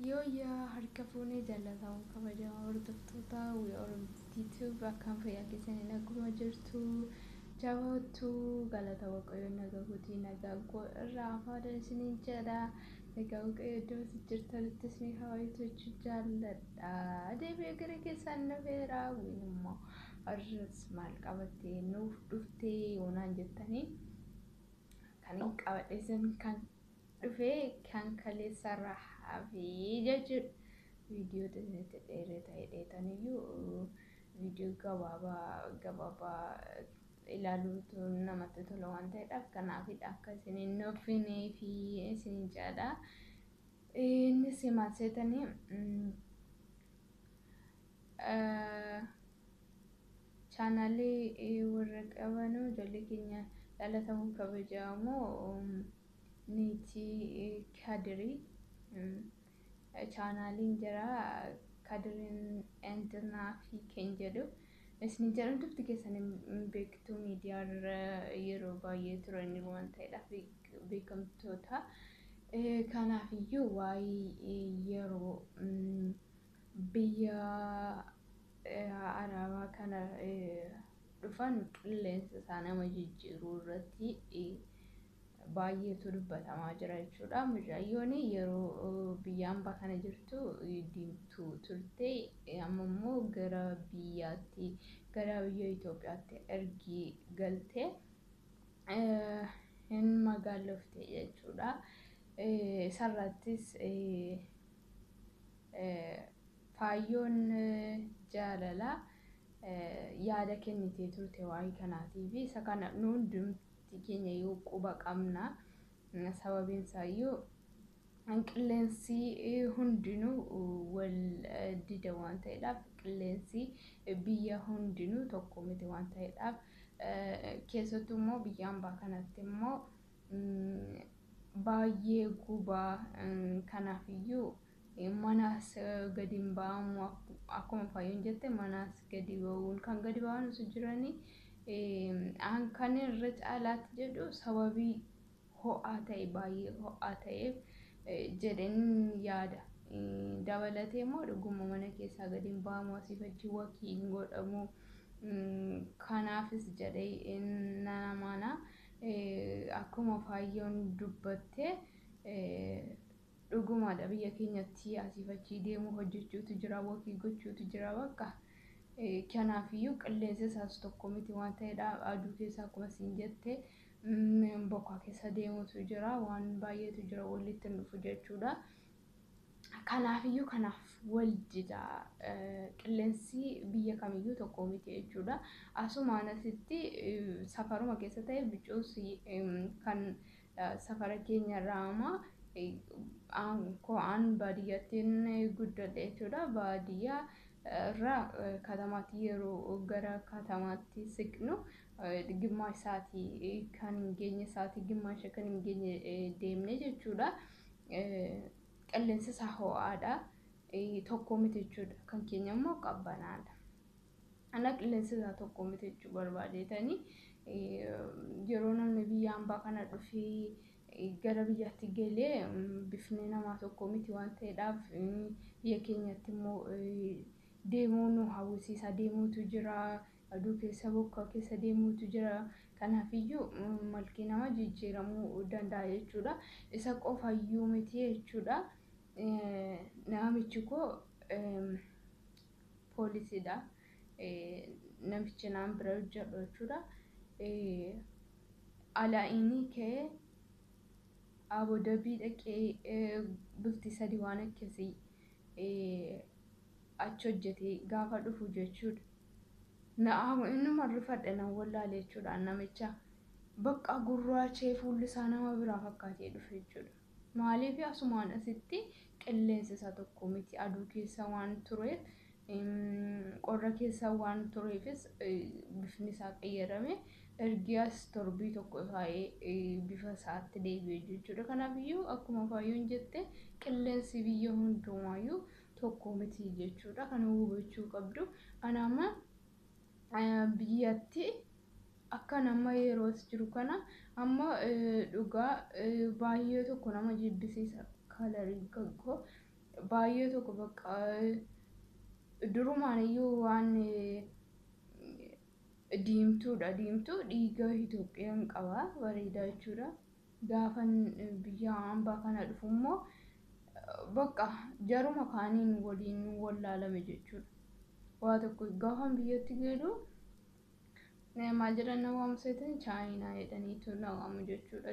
Yooyyaa harka fuunee jaallatamu kabajamaa hordoftoota Oromoo bakka fayyaa keessanii naguma jirtu jabaattu galata waaqayyoo nagaa guutii nagaa irraa afaan isiniin jedha. Nagaa waaqayyoo iddoo isin jirtanitti isinii hawaayitu jechuu jaalladha. Deebi'ee gara keessan dhufeera. Wiin immoo har'as maal qabattee nuuf dhuftee yoonaan jettanii kan hin qabadhe isin kan dhufee kan kaleessarraa hafee jechuudha. Viidiyoo isinitti dheeree ta'e dheetaniyyuu viidiyoo gabaabaa gabaabaa ilaaluutu namatti tola waan ta'eedhaaf kanaafidha akka isin hin nuffine fi isin jedha. Innis maal seetanii chaanaalii warra qabanu ijoollee keenya dhalatamuu kabajamoo niitii Kadirii chaanaaliin jira Kadiriin Entinaa fi kan jedhu isin jedhamtutti keessan hin beektu miidiyaa irra yeroo baay'ee turanii waan ta'eedhaaf beekamtoota. Kanaafiyyuu waa'ee yeroo biyya Arabaa kana dhufan qilleensa isaa nama jijjiiruu irratti baay'eetu dubbatamaa jira jechuudha. Mucayyoon yeroo biyya hambaa kana jirtu diimtuu turte amma immoo gara biyyaatti gara biyya Itoophiyaatti ergi galte hin magaalofte jechuudha. Isarrattis faayyoon jaalalaa yaada kennitee turte waa'ee kanaatiif isa kana nu hundumti keenya yoo quba qabna. Sababiin isaayyuu qilleensi hundinuu wal dida waan ta'eedhaaf qilleensi biyya hundinuu tokko miti waan ta'eedhaaf keessattuu immoo biyya hambaa kanatti immoo baay'ee gubaa kanaafiyyuu manaas gadi hin ba'amu akkuma faayyoon jette manaas gadi ba'uun kan gadi ba'anus jiranii kan irra caalaatti jedhu sababii ho'aa ta'e baay'ee ho'aa ta'eef jedheen yaada. Dabalatee immoo dhuguma mana keessaa gadi hin ba'amu asiif achi walk hin godhamu. Kanaafis jedhee nan amana. Akkuma faayyoon dubbatte dhugumaadha biyya keenyatti asiif achi deemuu hojjechuutu jira walk gochuutu jira bakka. Kanaafiyyuu qilleensi isaas tokko miti waan ta'eedhaaf aduu keessa akkuma siin jette bokkaa keessa deemuutu jira waan baay'eetu jira walitti hin dhufu jechuudha. Kanaafiyyuu kanaaf wal dida qilleensi biyya kamiyyuu tokko miti jechuudha. Asumaan asitti safaruma keessa ta'e bicuus kan safara keenya irraa amma ko'aan baadiyyaatti guddadhe jechuudha. Baadiyyaa irraa katamaatti yeroo gara katamaatti siqnu gimaash sa'aatii kan hin geenye sa'aatii gimaash kan hin geenye deemne jechuudha. Qilleensi isaa ho'aadha. Tokko miti jechuudha. Kan keenya immoo qabbanaadha. Ana qilleensi isaa tokko miti jechuu barbaadeetanii yeroo namni biyya hambaa kana dhufee gara biyyaatti galee bifni namaa tokko miti waan ta'eedhaaf biyya keenyatti immoo deemuu nu hawwisiisa deemuutu jira. Aduu keessa bokkaa keessa deemuutu jira. Kanaafiyyuu malki nama jijjiiramuu danda'a jechuudha. Isa qofayyuu miti jechuudha. Namichi koo poolisiidha. Namichi naan bira hojjedhu jechuudha. Alaa'inii ka'ee Abudabii dhaqee bultii 3 waan akkasii achi hojjetee gaafa dhufu jechuudha. Innuma rifadhe nan wallaale jechuudha namicha. Bakka gurraachee fuulli isaa nama biraa fakkaatee dhufe jechuudha. Maaliif asumaan asitti qilleensi isaa tokko miti aduu keessa waan tureef qorra keessa waan tureefis bifni isaa qayyarame ergi as torbii tokko taa'ee bifa isaatti deebi'e jechuudha. Kanaafiyyuu akkuma faayyoon jette qilleensi biyya hundumaayyuu tokko miti jechuudha. Kana hubachuu qabdu. Ana amma biyyatti akka nama yeroo as jiru kana amma dhugaa baay'ee tokko nama jibbisiisa coloriin kan koo. Baay'ee tokko bakka durumaan iyyuu waan diimtuudha. Diimtuu dhiiga Itoophiyaan qaba bareedaa jechuudha. Gaafan biyya hambaa kana dhufu immoo bakka jaruma kaaniin waliin wallaalame jechuudha. Waa tokko gaafan biyyatti galu maal jedhan na waamu seetan Chaayinaa jedhaniitu na waamu jechuudha.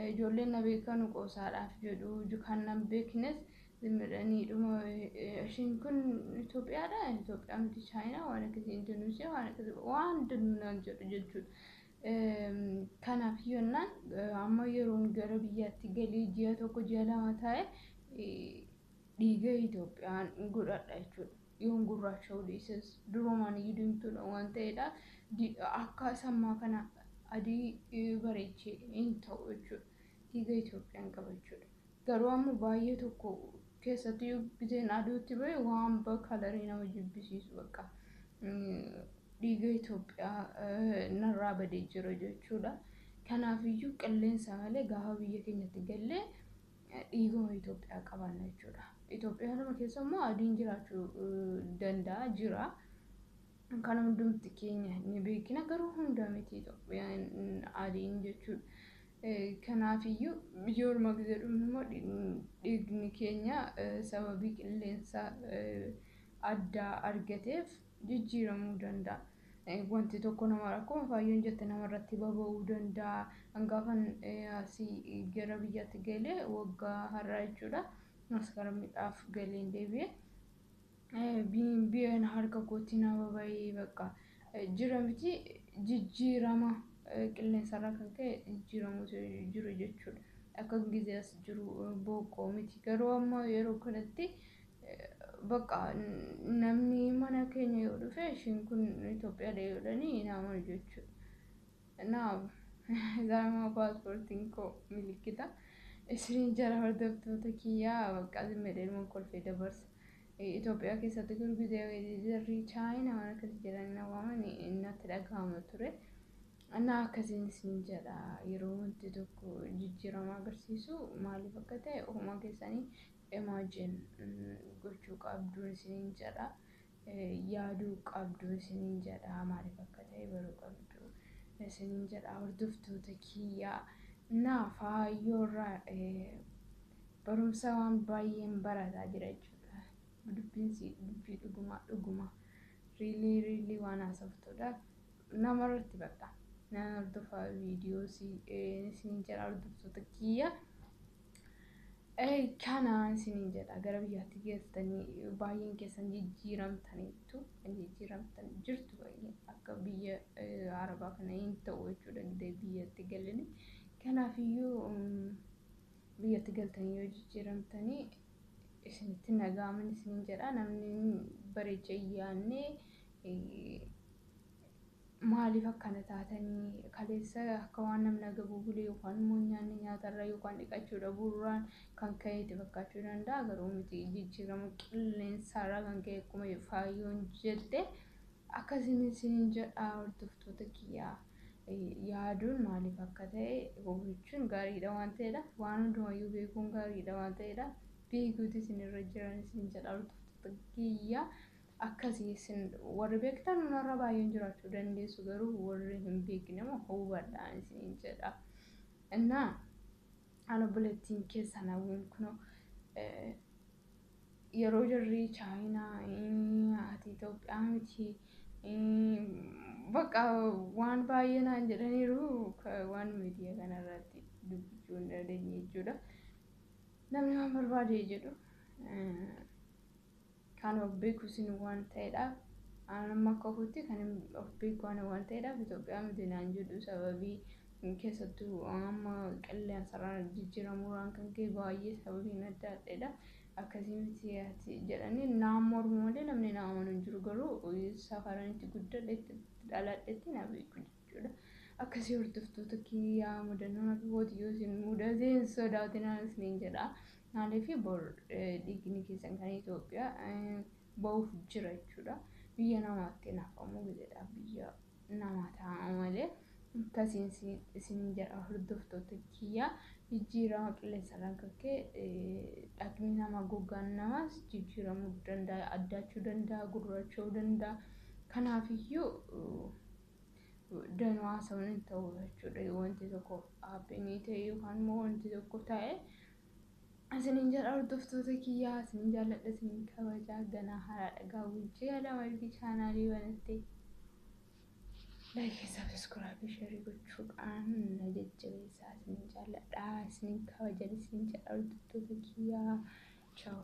Ijoolleen na beekan qoosaadhaaf jedhu, kan na beeknes zimmadhanii dhuma ishiin kun Itoophiyaadha, Itoophiyaa miti Chaayinaa, waan akkasii, Indoneeshiyaa, waan akkasii waan danuu jedhu jechuudha. Kanaaf yennaan amma yeroon gara biyyaatti galee ji'a 1 ji'a 2 taa'e dhiiga Itoophiyaan godhadha jechuudha. Yoon gurraacha dhiises durumaan iyyuu diimtuudha waan ta'eedha. Akka sammaa kana adii bareechee hin ta'u jechuudha. Dhiiga Itoophiyaan qaba jechuudha. Garuu amma baay'ee tokko keessattuu giseen aduutti bahe waan kalarii nama jibbisiisu bakka dhiiga Itoophiyaa narraa badee jira jechuudha. Kanaafiyyuu qilleensa malee gaafa biyya keenyatti gallee dhiiguma Itoophiyaa qabaanna jechuudha. Itoophiyaa nama keessa immoo adiin jiraachuu danda'a jira. Kana hundumti keenya ni beekna, garuu hunda miti Itoophiyaan adiin jechuudha. Kanaafiyyuu biyya ormaa gisee dhufnu immoo dhiigni keenya sababii qilleensa addaa argateef jijjiiramuu danda'a. Wanti tokko nama akkuma faayyoon jette namarratti baba'uu danda'a. Hangaafan asii gara biyyaatti galee waggaa har'aa jechuudha. Maskaramiidhaaf galeen deebi'e. Biyyeen harka kootti na baba'ee bakka jira miti, jijjiirama qilleensarraa kan ka'e jijjiiramuutu jiru jechuudha. Akka gisee as jiru booqqoo miti. Garuu amma yeroo kanatti bakka namni mana keenya yoo dhufe ishiin kun Itoophiyaadha jedhanii na amanu jechuudha. Naaf isaan paaspoortiin koo milikkita. Isiniin jala hordoftoota kiyyaa bakka zimmeedheedhuma kolfee dabarsa. Itoophiyaa keessatti garuu gisee jarri Chaayinaa waan akkasii jedhanii na waaman natti dhagahama ture. Na akkasiin isin jedha, yeroo wanti tokko jijjiirama agarsiisu maaliif akka ta'e ofuma keessanii imaajin gochuu qabdu isiniin jedha. Yaaduu qabdu isiniin jedha, maaliif akka ta'e baruu qabdu isiniin jedha hordoftoota kiyyaa. Na faayyoorraa barumsa waan baay'een barataa jira jechuudha. Dubbiin dubbii dhugumaa dhuguma really really waan haasoftudha. Namarratti bakka na hordofaa viidiyoo isiniin jedha hordoftoota kiyya. Kana isiniin jedha, gara biyyaatti galtanii baay'een keessan jijjiiramtaniitu, kan jijjiiramtan jirtu baay'een akka biyya arabaa kana hin ta'u jechuudha biyyatti galanii. Kanaafiyyuu biyyatti galtanii yoo jijjiiramtanii isinitti nagaaman isiniin jedha. Namni bareecha hin yaadne maaliif akkana taatanii kaleessa akka waan namni agabuu bulee yookaan immoo nyaanni nyaatarra yookaan dhiqachuu dhabuurraan kan ka'e fakkaachuu danda'a, garuu miti, jijjiirama qilleensarraa kan ka'e akkuma faayyoon jette akkasiin isiniin jedha hordoftoota kiyyaa. Yaaduun maaliif akka ta'e hubachuun gaariidha waan ta'eedha. Waan hundumayyuu beekuun gaariidha waan ta'eedha. Beekuutu isinirra jiran isin jedha hordoftoota kiyyaa. Akkasii isin warri beektan narra baay'een jiraachuu dandeessu, garuu warri hin beekne immoo hubadhaa isiniin jedha. Innaa ani obboleettiin keessan hawwiin kunoo yeroo jarri Chaayinaa ati Itoophiyaa miti bakka waan baay'ee naan jedhaniiru, waan miidiyaa kanarratti dubbachuu hin dandeenye jechuudha. Namni waan barbaade jedhu kan of beeku isin waan ta'eedhaaf, amma akka ofitti kan of beeku waan ta'eedhaaf Itoophiyaa miti naan jedhu, sababii keessattuu amma qilleensarraan jijjiiramuurraan kan ka'e baay'ee sababiin adda addaadha. Akkasii miti ati jedhanii naan mormu malee namni na amanu hin jiru, garuu safaran itti guddadhe itti dhaladhetti na beeku jechuudha. Akkasii hordoftoota kiyyaa, mudannoon akka kooti yoo isin mudate hin sodaatinaa isiniin jedha. Maaliif bor dhiigni keessan kan Itoophiyaa ba'uuf jira jechuudha. Biyya namaatti nafamu gizeedha, biyya namaa ta'a malee. Akkasiin isiniin jedha hordoftoota kiyyaa. Jijjiirama qilleensarraan kan ka'e dhaqni namaa, gogaan namaas jijjiiramuu danda'a, addaachuu danda'a, gurraacha'uu danda'a. Kanaafiyyuu danuu haasa'uun hin ta'u jechuudha. Wanti tokko happenii ta'e yookaan immoo wanti tokko ta'e isiniin jedha. Hordoftoota kiyyaa, isiniin jaalladha, isiniin kabajaa. Ganaa haraadha gaawwichi yaadama chaanaalii banattee like, subscribe, share gochuudhaan na jajjabeessaa. Isiniin jaalladha, isiniin kabajan isiniin jedha, hordoftoota kiyyaa. Ciao.